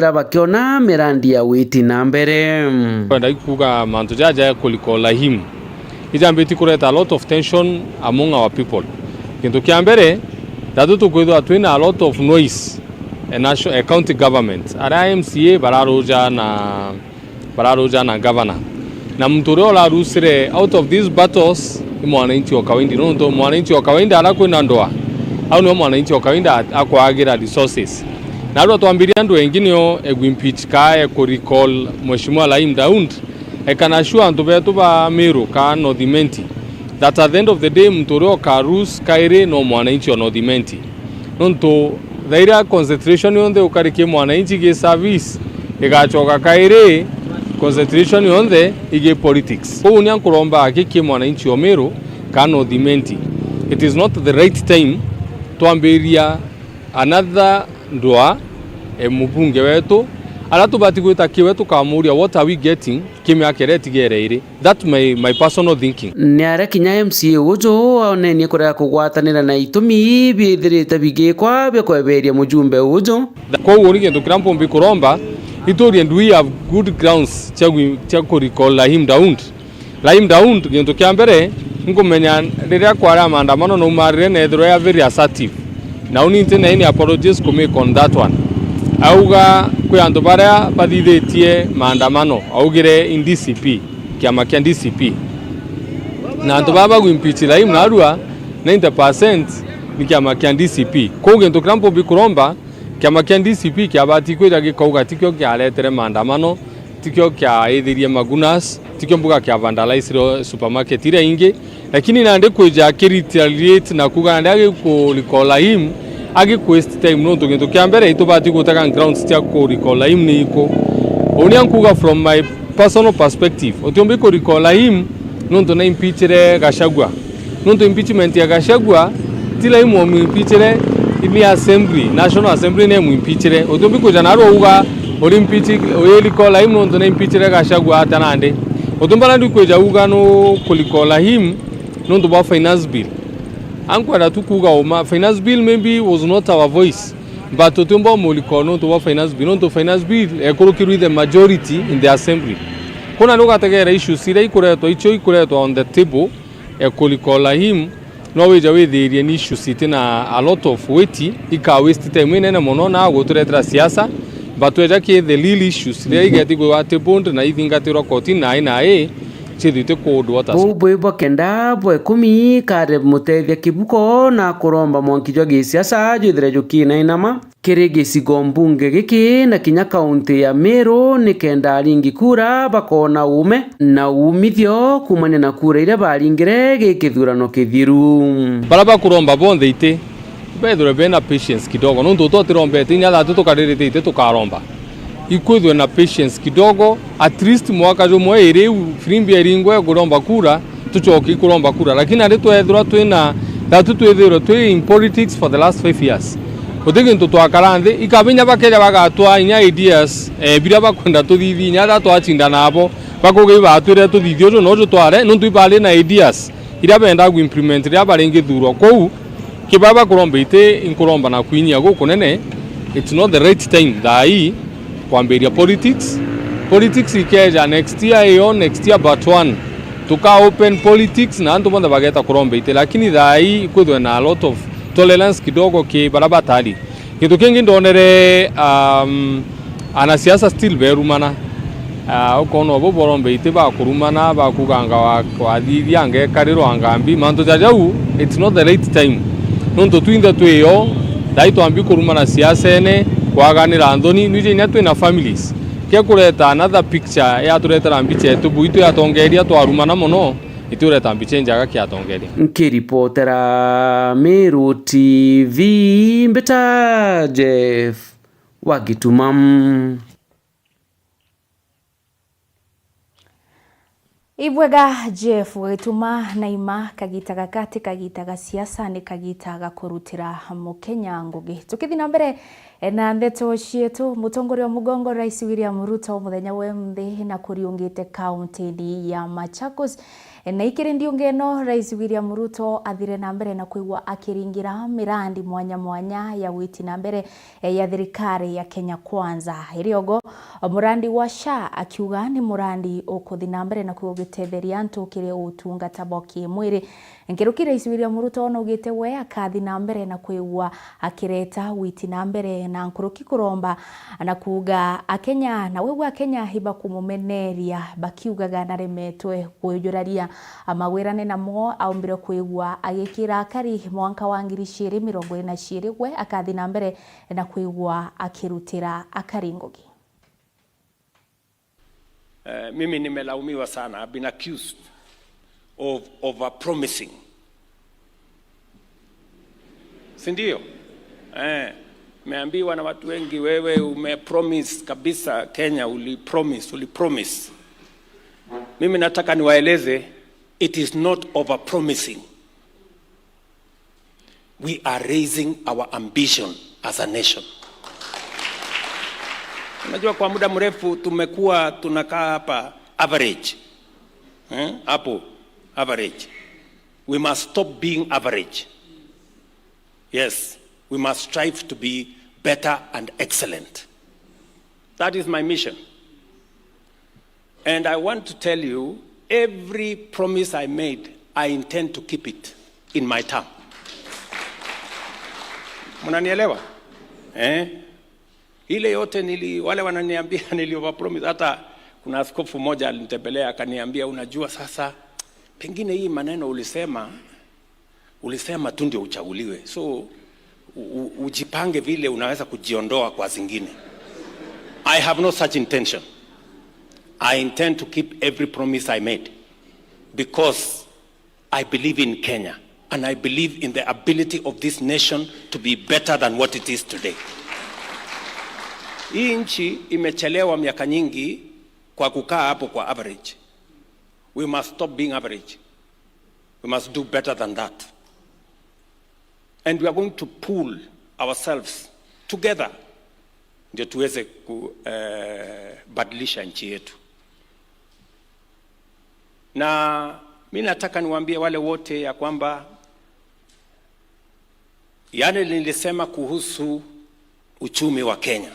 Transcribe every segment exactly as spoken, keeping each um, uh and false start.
bakiona mirandi ya witi na mbere. Kwenda kuuga mantu jaja ya kuliko Lahim ijambiti kureta a lot of tension among our people. Gintu kia mbere, thatu tukwithwa twina a lot of noise e nation-, e county government. Aria M C A bararuja na bararuja na governor. Na muntu uria urarusire out of these battles ni mwananchi wa kawaida, nontu mwananchi wa kawaida aria kwina ndwaa, au nio mwananchi wa kawaida akwagira resources. Na arua twambiria andu engi nio egwimpeach ka ekurecall Mheshimiwa Lahim Daud, ekana sure antu betu ba Meru ka North Imenti, that at the end of the day muntu uria ukaruse kairi no mwananchi wa North Imenti. Nontu thaira concentration yonthe ukari ki mwananchi gi service, igachoka kairi concentration yonthe igi politics. Kou nia nkuromba aki ki mwananchi o Meru ka North Imenti, it is not the right time twambiria another ndwaa e mubunge wetu, aria tubati gwita kiwe tukamuria, what are we getting ki miaka iria itigere iri? That my, my personal thinking. Ni aria kinya M C A uju aonenie kurega kugwatanira na itumi biithirite bigikwa bia kweberia mujumbe uju. Koguo ni gintu kiria mpumbi kuromba, iturie, do we have good grounds cia gwi-, cia kurecall Lahim Daud? Lahim Daud, gintu kia mbere, nkumenya riria kwari maandamano naumarire neethirwa ya very assertive. Na uni nti na any apologies ku make on that one. Auga kwi antu baria bathithitie maandamano, augire in D C P. Kiama kia D C P. Na antu baa bagwimpeach Lahim narua, ninety percent ni kiama kia D C P. Kou gintu kiria mpumbi kuromba, kiama kia D C P kiabati kwija gikauga tikio kiaretere maandamano, tikio kiaithirie magunas, tikio mbuga kia vandalized supermarket iria ingi, lakini nandi kwija aki retaliate na kuga nandi agikurecall Lahim, agiku waste time, nontu gintu kia mbere itubati gutega grounds cia kurecall Lahim ni iku. Uni ankuga from my personal perspective, utiumbi kurecall Lahim nontu na impeachire Gachagua. Nontu impeachment ya Gachagua, ti Lahim wamwimpeachire, ni assembly, National Assembly ni imwimpeachire. Utiumbi kwija narua uga uri impeach-, uirecall Lahim nontu na impeachire Gachagua atia nandi. Utiumba nandi kwija uga nukurecall Lahim nontu bwa finance bill. Ankwenda tu kuuga uma, finance bill maybe was not our voice, but utiumba umurecall nontu bwa finance bill, nontu finance bill ekurukirwe the majority in the assembly. Kuna nugategera issues iria ikuretwa, icio ikuretwa on the table, ekurecall Lahim, no wija withirie ni issues itina a lot of weight, ika waste time inene mono na guturetera siasa, but tweja ki the real issues, riria igeti gwatibundi na ithingatirwa kotini na ai na ai, cithitwe cold waters. Buu bwi bwa kenda bwa ikumi, Caleb Mutethia Kibuko na kuromba mwanki jwa gisiasa jwithire jukinainama kiri gicigo mbunge giki na kinya kaunti ya Meru, ni kenda aringi kura bakona uume na uumithio kuumania na kura iria baringire gi kithurano kithiru. Baria bakuromba bonthe iti bethirwe bena patience kidogo, nontu utotirombete inya thatu tukaririte iti tukaromba. Ikwithwe na patience kidogo, at least mwaka jumwe iri iu firimbi eringwe kuromba kura, tucoke ikuromba kura. Lakini nandi twethirwa twina, thatu twithirwe twi in politics for the last five years. Guti gintu twakara nthi, ikaba inya bakeja bagatwa inya ideas, eh, biria bakwenda tuthithie, inya aria twacinda nabo, bakuga ibatwire tuthithie uju na uju tware, nontu ibari na ideas iria benda gu implement riria baringithurwa. Kwou, kibaba kuromba iti, inkuromba na kwinyia gukunene, it's not the right time thaa ii kwambiria politics. Politics ikeja next year iyo, next year but one. Tuka open politics na antu bonthe bageta kuromba iti, lakini thaa ii ikwithwe na a lot of tolerance kidogo ki baria batari. Gintu kingi ndonere, um, anasiasa still berumana. Ah, ukona obo borombe iti bakurumana, bakuganga wa-, wathithia, angekarirwa ngambi. Mantu ja jau, it's not the right time. Nontu twinthe twi o, thai twambi kurumana siasene, kwaganira nthoni, nwiji inya twina families. Ke kureta another picture, yaturetera mbicha yetu bwitu yatongeria twarumana mono, itureta mbicha injaga kiatongeria. Nkiripotera Meru T V, mbita Jeff wa Gituma. Ibwega Jeff wa Gituma, na ima kagita gaka ti kagita ga siasa, ni kagita ga kurutira Mukenya ngugi. Tukithi na mbere, Na ndeto cietu, mutongoria wa mugongo Rais William Ruto muthenya wa imuthi na kuriungite kaunti-ini ya Machakos. Na ikiri ndiunga ino, Rais William Ruto athire na mbere na kwigua akiringira mirandi mwanya mwanya ya gwiti na mbere ya thirikari ya Kenya Kwanza. Iriogo, murandi wa SHA akiuga ni murandi ukuthi na mbere na kwigua ugitetheria antu kiri utungata bwa kimwiri. Nkuruki Rais William Ruto naugite we akathi na mbere na kwigua akireta witi na mbere na nkuruki kuromba na kuuga Akenya, na wigua Akenya ibakumumeneria bakiugaga naremetwe kujuraria amagwirane namo aumbire kwigua agikira akari mwanka wa ngiri ciiri mirongo iri na ciiri, we akathi na mbere na kwigua akirutira akari ngugi. Eh, mimi nimelaumiwa sana. I've been accused of overpromising. Si ndio? Eh, nimeambiwa na watu wengi, "Wewe umepromise kabisa Kenya, ulipromise, ulipromise." Mimi nataka niwaeleze, it is not overpromising. We are raising our ambition as a nation. Unajua, kwa muda mrefu tumekuwa tunakaa hapa average. Eh? Hapo average. We must stop being average. Yes, we must strive to be better and excellent. That is my mission. And I want to tell you, every promise I made, I intend to keep it in my term. Mnanielewa? Eh? Ile yote nili-, wale wananiambia nili overpromise. Hata kuna askofu mmoja alinitembelea akaniambia, "Unajua sasa, pengine hii maneno ulisema, ulisema tu ndio uchaguliwe. So, u-, u-, ujipange vile unaweza kujiondoa kwa zingine." I have no such intention. I intend to keep every promise I made because I believe in Kenya and I believe in the ability of this nation to be better than what it is today. Hii nchi imechelewa miaka nyingi kwa kukaa hapo kwa average. We must stop being average. We must do better than that. And we are going to pull ourselves together ndio tuweze ku-, eh, badilisha nchi yetu. Na mi nataka niwaambie wale wote ya kwamba yale nilisema kuhusu uchumi wa Kenya,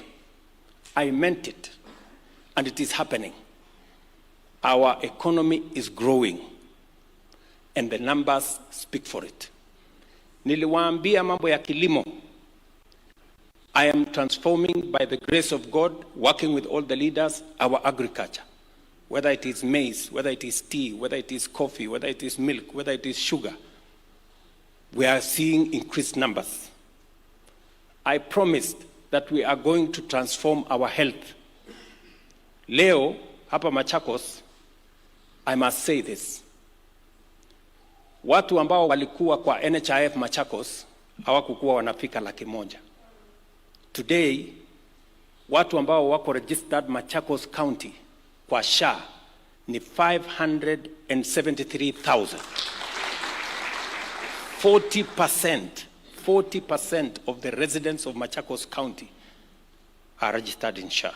I meant it and it is happening. Our economy is growing and the numbers speak for it. Niliwaambia mambo ya kilimo. I am transforming, by the grace of God, working with all the leaders, our agriculture. Whether it is maize, whether it is tea, whether it is coffee, whether it is milk, whether it is sugar, we are seeing increased numbers. I promised that we are going to transform our health. Leo, hapa Machakos, I must say this. Watu ambao walikuwa kwa N H I F Machakos hawakukuwa wanafika laki moja. Today, watu ambao wako registered Machakos County kwa SHA ni five hundred and seventy-three thousand. Forty percent, forty percent of the residents of Machakos County are registered in SHA.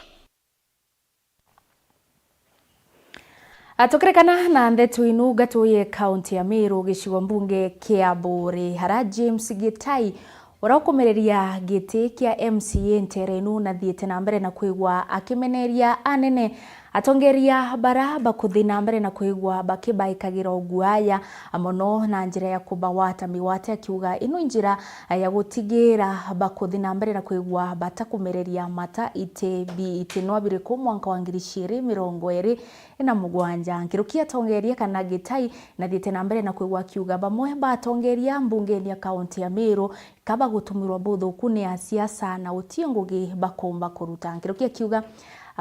Atukirekana na ndeto inu, ngatuye kaunti ya Meru, gicigo mbunge kia Buuri, hara James Gitai, uria ukumereria giti kia M C A ntere inu, nathiite na mbere na kwigua akimeneria anene atongeria bara bakuthi na mbere na kwigua bakibaikagira uguaya mono na njira ya kubawata migwate, akiuga ino njira ya gutigira bakuthi na mbere na kwigua batakumereria mata iti bi-, iti nwa biriku mwanka wa ngiri ciiri mirongo iri na mugwanja. Nkuruki atongeria kana Gitai nathiite na mbere na kwigua akiuga bamwe ba atongeria mbungeni ya kaunti ya Meru ka bagutumirwa buthuku ni asiasa na uti ngugi bakumba kuruta. Nkuruki akiuga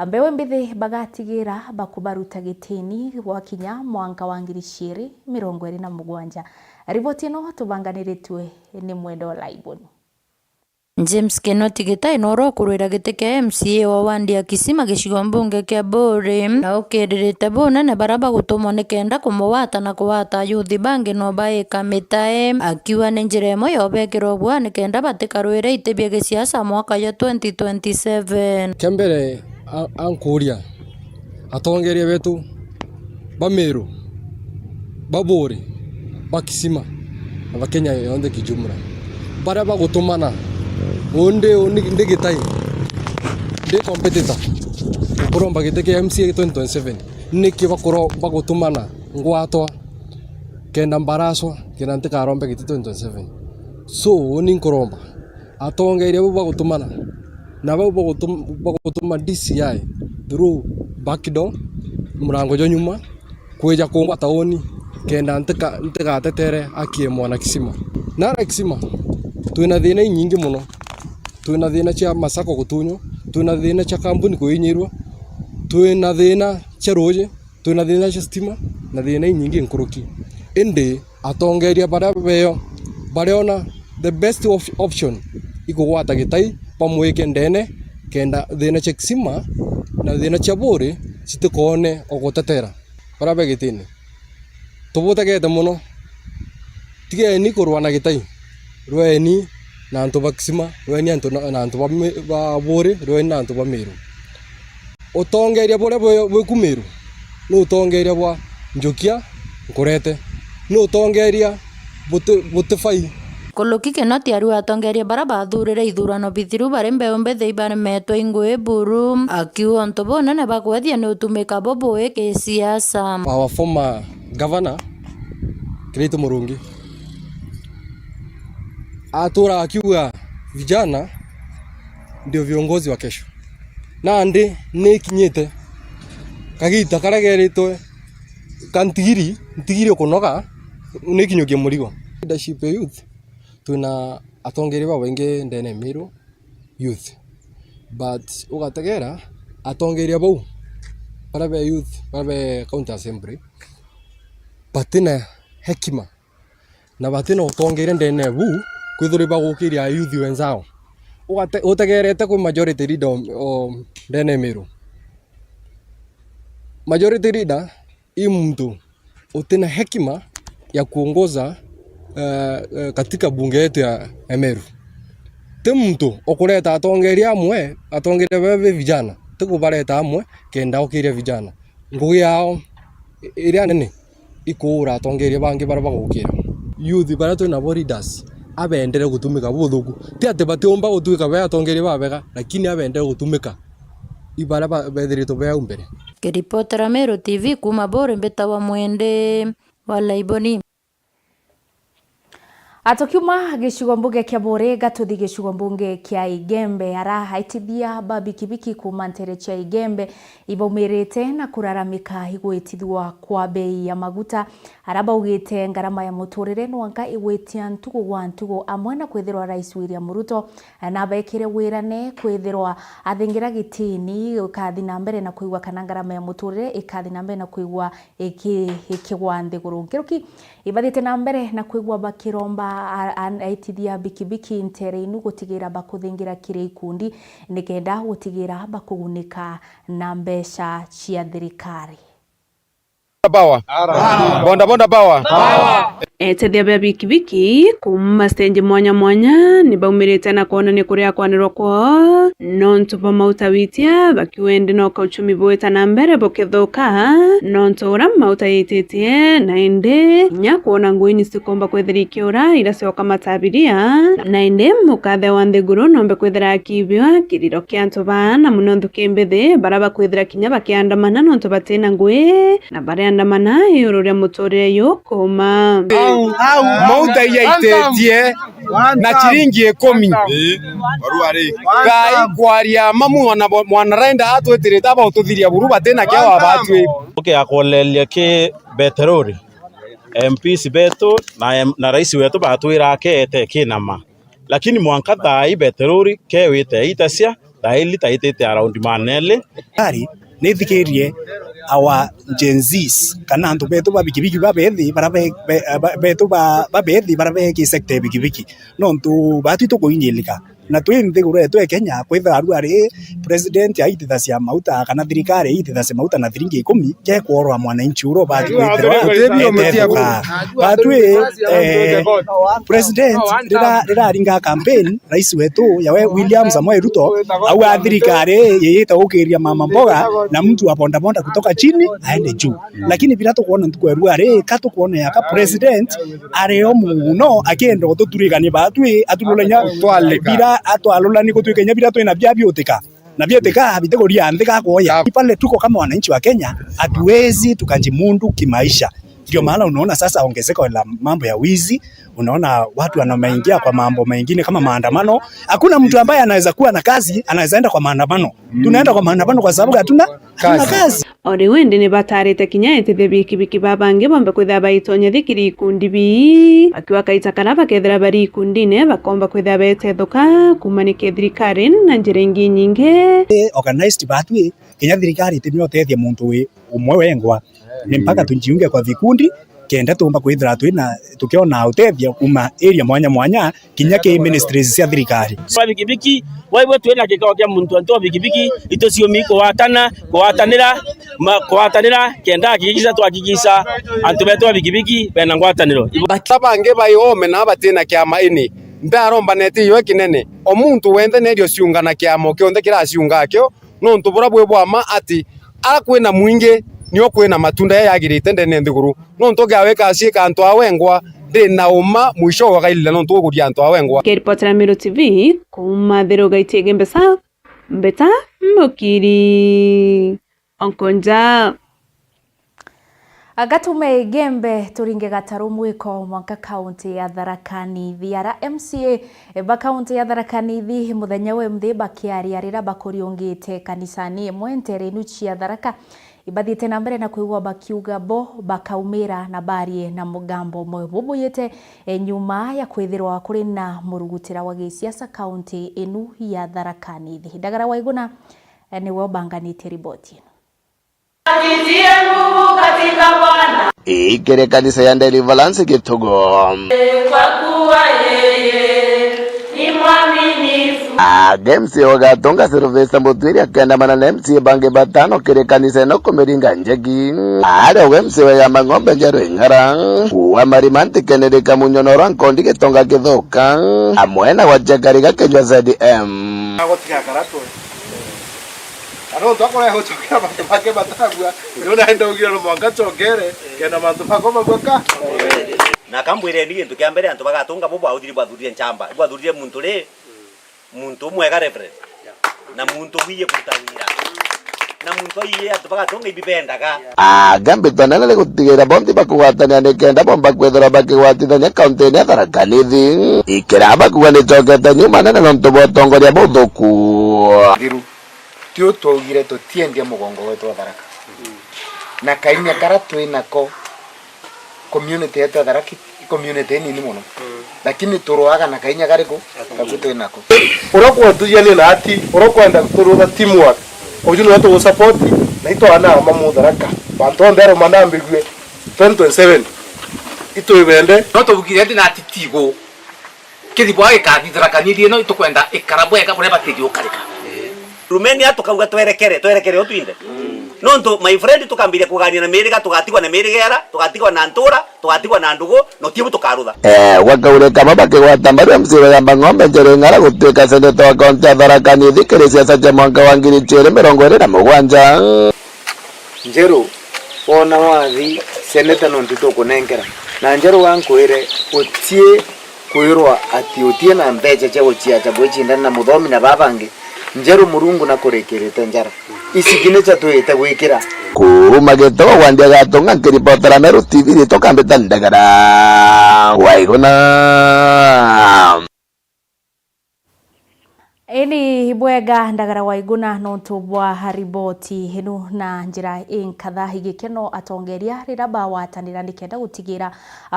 mbewe mbithi bagatigira bakubaruta gitini gwakinya mwanka wa ngiri ciiri mirongo iri na mugwanja. Riboti ino tubanganiritue ni Mwendo Laiboni. James Kinoti Gitai nooro ukurwira giti kia M C A wa wandi ya Kisima gicigo mbunge kia Buuri, na ukiririte bunene baria bagutumwa nikenda kumugwata na kugwata ayuthi bangi no baika mitae, akiuga ni njira imwe ya ubekira ugwa nikenda batikarwire iti bia gisiasa mwaka jwa twenty twenty-seven. Kia mbere, a-, ankuria, atongeria betu ba Meru, ba Buuri, ba Kisima, na ba Kenya yonthe kijumla, baria bagutumana, uu ndi, uu ni, ndi Gitai, ndi competitor, nkuromba giti kia M C A twenty twenty-seven, niki bakuro-, bagutumana ngwatwa kenda mbaracwa, kenda ntikarombe giti twenty twenty-seven? So, uu ni nkuromba atongeria bau bagutumana, na bau bagutum-, bagutuma D C I through back door, murango jwa nyuma, kwija kungwa tauni, kenda ntika-, ntigatetere aki e mwana Kisima. Nara Kisima, twina thina inyingi mono. Twina thina cia masako gutunywa, twina thina cia kambuni kuinyirwa, twina thina cia ruuji, twina thina cia stima, na thina inyingi nkuruki. Indi atongeria baria beo, bariona the best of option ikugwata Gitai, bamwike ndene, kenda thina cia Kisima na thina cia Buuri citikoone o gutetera baria be gitine. Tubutegete mono. Tigeni kurwa na Gitai. Rweni na antu ba Kisima, rweni antu na, na antu ba Mi-, ba Buuri, rweni na antu ba Meru. Utongeria buria bwi, bwi ku Meru ni utongeria bwa njukia nkurete, ni utongeria buti-, butibai. Kuluki Kinoti ariuga atongeria baria bathurire ithurano bithiru bari mbeu mbithi ibaremetwe i ngui buru, akiuga untu bunene bwa kwethia ni utumika bubui kisiasa. Our former governor, Kiraitu Murungi, atura akiuga vijana ndio viongozi wa kesho. Nandi ni ikinyite kagita karia geritwe ka ntigiri, ntigiri ukunoga, ni ikinyukie murigo. Leadership ya youth, twina atongeria babaingi ndene ya Meru youth, but ugategera atongeria bau, baria be youth, baria be county assembly, batina hekima na batina utongeria ndene bu, kwithirwa ibagukiria ayuthi wenzao. Ugate-, utegerete kwi majority leader o, o ndene ya Meru. Majority leader i muntu utina hekima ya kuongoza, eh, eh, katika bunge yetu ya, ya Meru. Ti muntu ukureta atongeria amwe, atongeria baria be vijana, ti kubareta amwe kenda ukiria vijana. Ngugi yao i-, iria nene ikuura atongeria bangi baria bagukira. Youth baria twi nabo, leaders, abendere gutumika buthuku. Ti ati batiumba gutuika be atongeria babega, lakini abendere gutumika i baria ba-, bethiritwe be au mbere. Kiripotera Meru T V kuuma Buuri, mbitagwa Mwende wa Laiboni. A, tukiuma gicigo mbunge kia Buuri, gatuthi gicigo mbunge kia Igembe, ara aitithia ba bikibiki kuuma ntere cia Igembe ibaumirite na kuraramika igwitithua kwa bei ya maguta, ara baugite ngarama ya muturire nwanka igwitia ntugu gwa ntugu, amwe na kwithirwa Rais William Ruto nabekire wirane kwithirwa athingira gitini ikathi na mbere na kwigua kana ngarama ya muturire ikathi na mbere na kwigua iki-, ikigwa nthiguru. Nkuruki ibathiite na mbere na kwigua bakiromba a-, a-, aitithia bikibiki ntere inu gutigira bakuthingira kiri ikundi nikenda gutigira bakugunika na mbeca cia thirikari. Power. Boda boda power. Etethia bia bikibiki kuuma stage mwanya mwanya ni baumirite na kwonania kuria kwanirwa kwao nontu bwa mauta witia, bakiuga indi no kauchumi bwita na mbere bukithuka nontu uria mauta yititie, na indi kinya kwona ngui ni cikomba kwithira ikiura iria cioka matabiria, na indi mukathe wa nthiguru nombe kwithira akibiwa kiriro kia antu baa, na muno nthuki mbithi baria bakwithira kinya bakiandamana nontu batina ngui, na bariandamana iguru ria muturire yukuma. Mauta iria ititie na chiringi ikumi. Ii. Ngai kwaria mamu, ona bo-, mwana renda atwitirite aba ututhiria buru batina kia wabatwi. Ukiakoleria ki beterori, M Ps betu na em-, na rais wetu batwira akete kinama. Lakini mwanka thaa ii beterori kewite itacia, thaa ii lita itite around maneli. Thirikari ni ithikirie our Gen Zs, kana antu betu ba bikibiki babethi, bara be-, be-, ba-, betu ba-, babethi, bara be ki sector ya bikibiki. Nontu batwi tukuinyilika. Na twi nthiguru yetu e Kenya, kwithirwa aruari president aitithacia mauta kana thirikari aitithacia mauta na thiringi ikumi, kekworwa mwananchi uria ubati kwithirwa ethuka. Batwi, eh, president rira, rira aringa campaign, rais wetu yawe William Samoei Ruto, au a thirikari yiyite gukiria mama mboga na mtu wa bodaboda kutoka chini aende juu. Lakini bira tukwona ntuku ya ruari, ka tukwona yaka president ario muno akienda ututurigania batwi, aturulanya bira atwarulani gutwika inya bira twina bia biutika. Na bietika bitiguria nthi gakwoya. Pale tuko kama wananchi wa Kenya, hatuwezi tukajimudu kimaisha. Ndio maana unaona sasa ongezeko la mambo ya wizi, unaona watu wameingia kwa mambo mengine kama maandamano. Hakuna mtu ambaye anaweza kuwa na kazi, anaweza enda kwa maandamano. Tunaenda kwa maandamano kwa sababu hatuna, hatuna kazi. O riu indi ni batarite kinya etithia bikibiki babangi bombe kwithira baitonya thikiri ikundi bii, bakiuga kaita kara bakethira bari ikundine, bakomba kwithira betethuka kumanike thirikari na njira ingi inyingi. Organized batwi, kinya thirikari itimia utethia muntu wi umwe wengwa. Ni mpaka tujiunge kwa vikundi, kenda tuumba kwithira twina, tukiona utethio kuma area mwanya mwanya, kinya ki ministries cia thirikari. Wa bikibiki, waigua twina gikao kia muntu antu wa bikibiki, ituciumi kugwatana, kugwatanira, ma-, kugwatanira, kenda hakikisha twahakikisha antu betu ba bikibiki bena ngwataniro. Bata bangi bai oome na batina kiama ini, ndarombanete iwe kinene. O muntu wenthe nerio ciungana kiama o kionthe kiraciunga akio, nontu bura bwi bwa ma ati ara kwina mwingi, nio kwina matunda jaria jagirite ndene nthiguru. Nontu gia wika aciika antu a wengwa, ndi na uma mwisho wagairira nontu gukuria antu a wengwa. Kiripotera Meru T V, kuuma Thiru Gaiti Igembe South, Mbeta Mukiri Onkonja. Gatume Igembe, turinge gataru mwiko mwanka kaunti ya Tharaka Nithi. Ara M C A ba kaunti ya Tharaka Nithi muthenya wa mthi bakiaria rira bakuriungite kanisani imwe ntere inu cia Tharaka, ibathiite na mbere na kwigua bakiuga bo bakaumira na barie na mugambo umwe bubuyite, e, nyuma ya kwithirwa kuri na murugutira wa gisiasa kaunti inu ya Tharaka Nithi. Ndagara Waiguna, e, niwe ubanganitie riboti ino. Atitie nguvu katika Bwana. Ikiri kanisa ya Deliverance Gitugo. Kwa kuwa yeye ni mwaminifu. Aga M C A wa Gatunga Sylvester Mutwiri akendamana na M C A bangi batano kiri kanisa ino kumiringa njegi. Aria we M C A wa Igamba Ng'ombe Njeru Ing'ara, kuwa Marima Nti Kennedy Kamunyo na Orankondi Gitonga Githuka, amwe na wa Chakariga Kenjwa Z M. Agotiga karatwe. Na nontu akorehe gucokera mantu make matarabua, riu naenda ugire no mwanka ncokere, kenda mantu makwa mabua ka. Na kambwireni gintu kia mbere, antu ba Gatunga bo bwathurire, bwathurire nchamba, bwathurire muntu ri, muntu mwega, Reverend, na muntu wiye kuruta wira, na muntu aiye antu ba Gatunga ibi bendaga. Aga mbitwa nene ni gutigira bonthi bakugwatania nikenda bomba kwithirwa bakigwatithania kaunti-ini ya Tharaka Nithi. Ikira bakuga nicokete nyuma nene nontu bwa utongoria buthuku. Thiru. Ti u twaugire tutiendia mugongo wetu wa Tharaka. Na kainya kara twi nako, community yetu ya Tharaka i community inini mono. Lakini turoaga na kainya kariku? Gaku twi nako. Uria kwatujiania na ati, uria kwenda turutha teamwork, uju niwe tugusupport, na itwana ama Mutharaka. Bantu onthe aruma nambigue twenty twenty-seven, itwibende. No tubukire ati na ati tigu. Kithibwa gikathithira kanitha ino, itukwenda ikara bwega buria batithi ukarika. Rumenia tukauga twerekere, twerekere o twinthe. Nontu, my friend, tukambiria kugania na miriga, tugatigwa na miriga era, tugatigwa na ntura, tugatigwa na ndugu, na utibu tukarutha. Eh, gwakaurika baba kigwata mbaru ya msiro ya Bang'ombe Njeru Ing'ara gutuika seneta wa kaunti ya Tharaka Nithi kiri siasa cia mwanka wa ngiri ijiri mirongo iri na mugwanja. Njeru, wona wathi seneta nontu tukunenkera. Na Njeru wankwire, utie kwirwa ati utie na mbeca cia guciacha gwicindana na Muthomi na baba bangi. Njeru Murungu nakurikirite njara. Ici ki nicio twite gwikira. Kuuma Gitogo gwa Ndia Gatunga nkiripotera Meru T V ritwa Kambita Ndagara. Waiguna. Ini ibwega Ndagara Waiguna nontu bwa riboti inu na njira inkatha igikeno atongeria rira bawatanira nikenda gutigira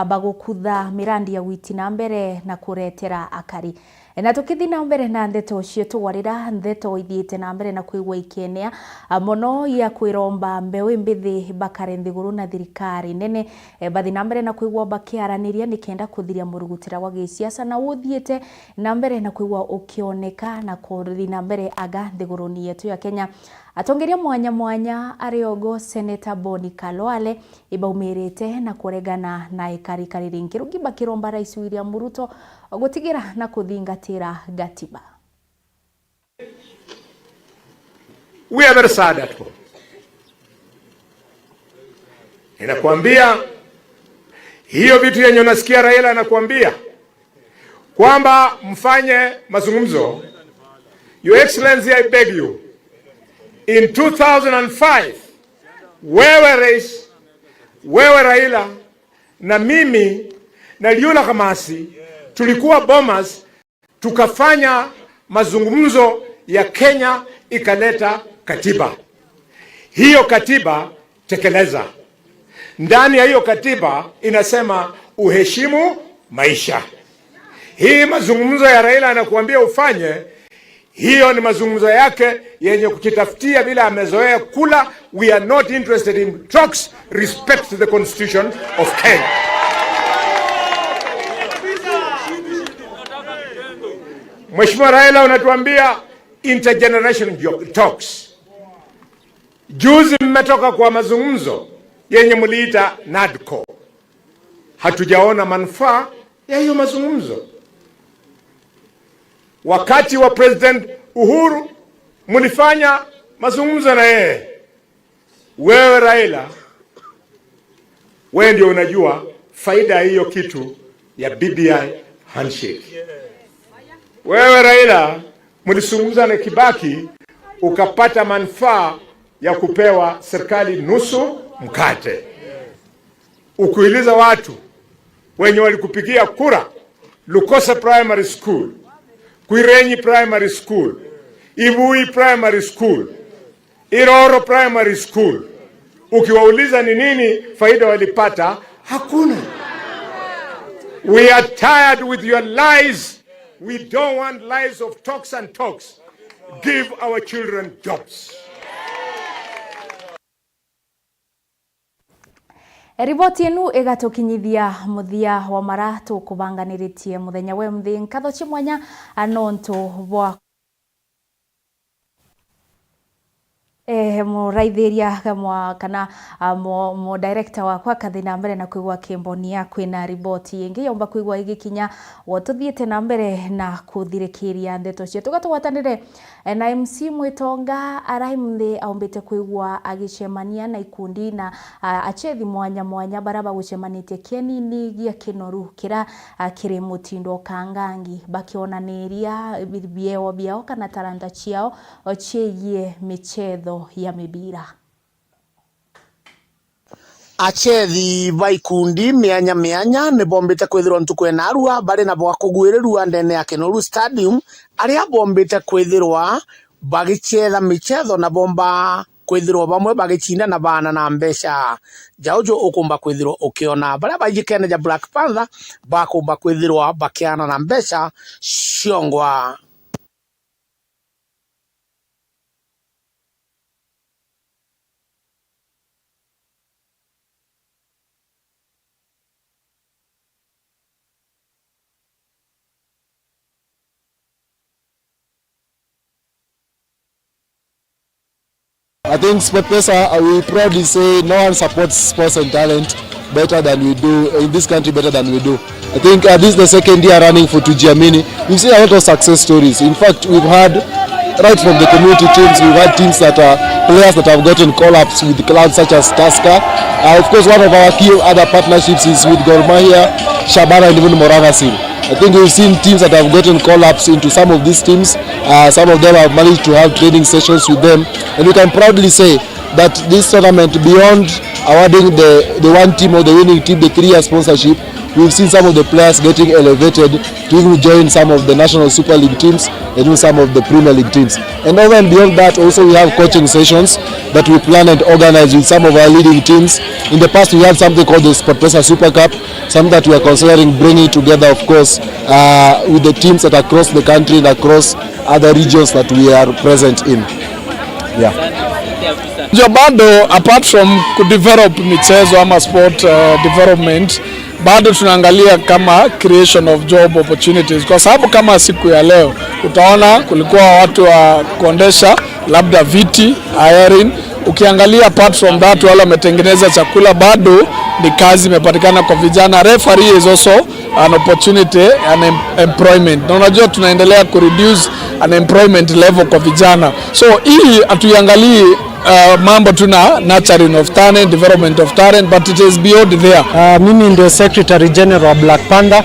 bagukutha mirandi ya witi na mbere na kuretera akari. Na tukithi na mbere na ndeto cietu, warira ndeto ithiite na mbere na kwigua ikienea, a, mono ya kwiromba mbeu imbithi bakare nthiguru na thirikari nene, e, bathi na mbere na kwigua bakiaraniria nikenda kuthiria murugutira wa gisiasa na uthiite na mbere na kwigua ukioneka na kuthi na mbere aga nthiguruni yetu ya Kenya. Atongeria mwanya mwanya ari ogo Seneta Boni Khalwale ibaumirite na kuregana na ikarikari ringi rungi bakiromba Rais William Ruto gutigira na kuthingatira gatiba. We are very sad at home. Ninakwambia hiyo vitu yenye unasikia Raila anakuambia kwamba mfanye mazungumzo. Your Excellency, I beg you, in two thousand and five, wewe rais, wewe Raila, na mimi na Liula Kamasi tulikuwa Bomas, tukafanya mazungumzo ya Kenya, ikaleta katiba. Hiyo katiba tekeleza. Ndani ya hiyo katiba inasema uheshimu maisha. Hii mazungumzo ya Raila anakuambia ufanye, hiyo ni mazungumzo yake yenye kujitafutia vile amezoea kula. We are not interested in talks. Respect the constitution of Kenya. Mheshimiwa Raila, unatuambia intergenerational jo-, talks. Juzi mmetoka kwa mazungumzo yenye mliita NADCO. Hatujaona manufaa ya hiyo mazungumzo. Wakati wa President Uhuru mlifanya mazungumzo na yeye. Wewe Raila, wewe ndio unajua faida ya hiyo kitu ya B B I handshake. Wewe Raila, mlizungumza na Kibaki, ukapata manufaa ya kupewa serikali nusu mkate. Ukiuliza watu wenye walikupigia kura, Lukosa Primary School, Kwirenyi Primary School, Ibui Primary School, Iroro Primary School, ukiwauliza ni nini faida walipata, hakuna. We are tired with your lies. We don't want lies of talks and talks. Give our children jobs. Riboti inu igatukinyithia muthia wa mara tukubanganiritie muthenya wa umuthi. Nkatho cia mwanya, a, nontu bwa Eh, muraithiria mwa-, kana, a, mu-, mu director wakwa akathi na mbere na kwigua kimbonia kwina riboti ingi yomba kwigua igikinya wo tuthiite na mbere na kuthirikiria ndeto cio. Tugatugwatanire, eh, na M C Mwitonga arai munthi aumbite kwigua agicemania na ikundi na, a, achethi mwanya mwanya bara bagucemanitie kienini gia Kinoru kira, a, kiri mutindo kangangi bakionaniria bi-, bieo biao kana talanta ciao o ciigie michetho ya mibira. Achethi ba ikundi mianya mianya ni bombite kwithirwa ntuku ya naarua bari na bwa kugwirirua ndene ya Kinoru Stadium, aria bombite kwithirwa bagichetha michetho na bomba kwithirwa bamwe bagicinda na baana na mbeca. Jauju ukumba kwithirwa ukiona baria baiji kene ja Black Panther bakumba kwithirwa bakiana na mbeca ciongwa. I think SportPesa, uh, we proudly say no one supports sports and talent better than we do, in this country better than we do. I think, uh, this is the second year running for Tujiamini. We've seen a lot of success stories. In fact, we've had, right from the community teams, we've had teams that are, players that have gotten call-ups with clubs such as Tusker. Uh, of course, one of our key other partnerships is with Gor Mahia, Shabana, and even Morangasin. I think we've seen teams that have gotten call-ups into some of these teams. Uh, some of them have managed to have training sessions with them. And we can proudly say that this tournament, beyond awarding the, the one team or the winning team the three-year sponsorship, we've seen some of the players getting elevated to even join some of the National Super League teams and even some of the Premier League teams. And over and beyond that, also we have coaching sessions that we plan and organize with some of our leading teams. In the past, we had something called the SportPesa Super Cup, something that we are considering bringing together, of course, uh, with the teams that across the country and across other regions that we are present in. Yeah. Ndio, bado apart from kudevelop michezo ama sport, uh, development, bado tunaangalia kama creation of job opportunities, kwa sababu kama siku ya leo utaona kulikuwa watu wa kuondesha labda viti, hiring. Ukiangalia apart from that, wale wametengeneza chakula, bado ni kazi imepatikana kwa vijana. Referee is also an opportunity, an em-, employment. Na unajua tunaendelea kureduce unemployment level kwa vijana. So hii hatuiangalii, uh, mambo tu na nurturing of talent, development of talent, but it is beyond there. Uh, mimi ndio Secretary General wa Black Panther.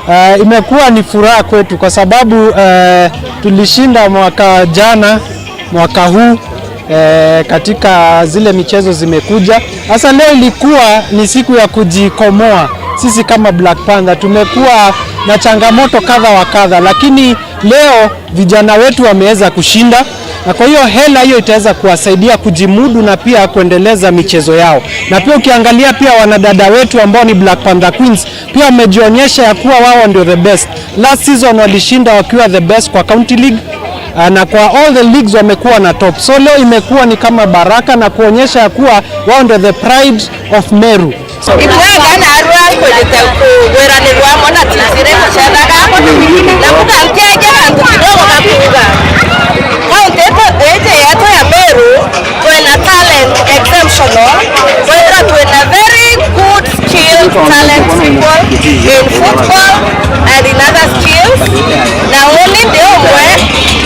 Uh, imekuwa ni furaha kwetu kwa sababu, uh, tulishinda mwaka jana, mwaka huu, eh, katika zile michezo zimekuja. Sasa leo ilikuwa ni siku ya kujikomoa. Sisi kama Black Panther tumekuwa na changamoto kadha wa kadha, lakini leo vijana wetu wameweza kushinda, na kwa hiyo hela hiyo itaweza kuwasaidia kujimudu na pia kuendeleza michezo yao. Na pia ukiangalia pia wanadada wetu ambao ni Black Panther Queens pia wamejionyesha ya kuwa wao ndio the best. Last season walishinda wakiwa the best kwa County League, ah, na kwa all the leagues wamekuwa na top. So leo imekuwa ni kama baraka na kuonyesha ya kuwa wao ndio the pride of Meru. Ibwega narua nkwendete kugwiranirwa amo na titire gucethaga, na muga ntiaige gantu kidogo ga kuuga. Kaunti yetu, iji yetu ya Meru, twina talent exceptional, kwithirwa twina very good skilled talent people in football and in other skills. Na uni ndi umwe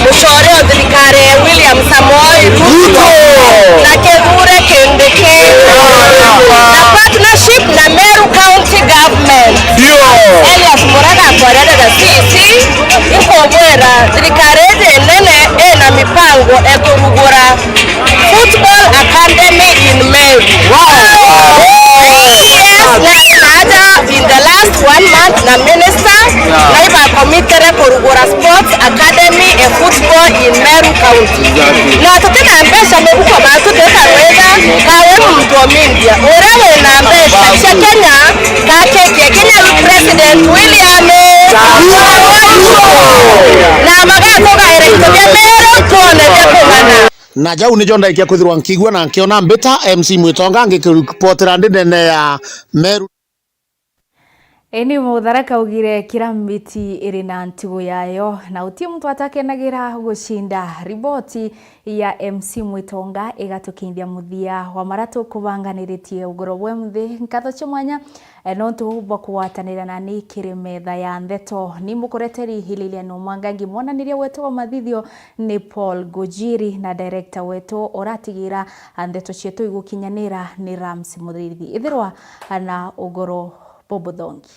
mucore o thirikari ya William Samoei Ruto na Kithure Kindiki na partnership na Meru County Government. Ndio. Elias Muraga akwarerera C C, inkubwira thirikari iji nene ina mipango ya kurugura Football Academy in Meru. Wow! Yes, na aja in the last one month na minister, na iba committed kurugura Sports Academy e football in Meru County. Na tutina mbeca mibuko, ba tuteta rwega, kawe muntu o media, uria wina mbeca cia Kenya, kakekie Kenya President William. Na magatugaira into bia Meru, twone bia kung'ana. Na jau nijo ndaikia kwithirwa nkiigua na nkiona mbita M C Mwitonga ngikiripotera ndi ndene ya Meru. Indi Mutharaka augire kira mbiti iri na ntugo yayo, na uti muntu atakenagira gucinda. Riboti ya M C Mwitonga igatukinyithia muthia wa maria tukubanganiritie ugoro bwa muthi. Nkatho cia mwanya, eh, nontu bwa kugwatanira nani kiri metha ya ndeto. Ni mukureteri Lilian Omwangangi, mwananiria wetu wa mathithio ni Paul Gujiri, na director wetu uratigira ndeto cietu igukinyanira ni Rams Muthirithi. Ithirwa na ugoro bubuthongi.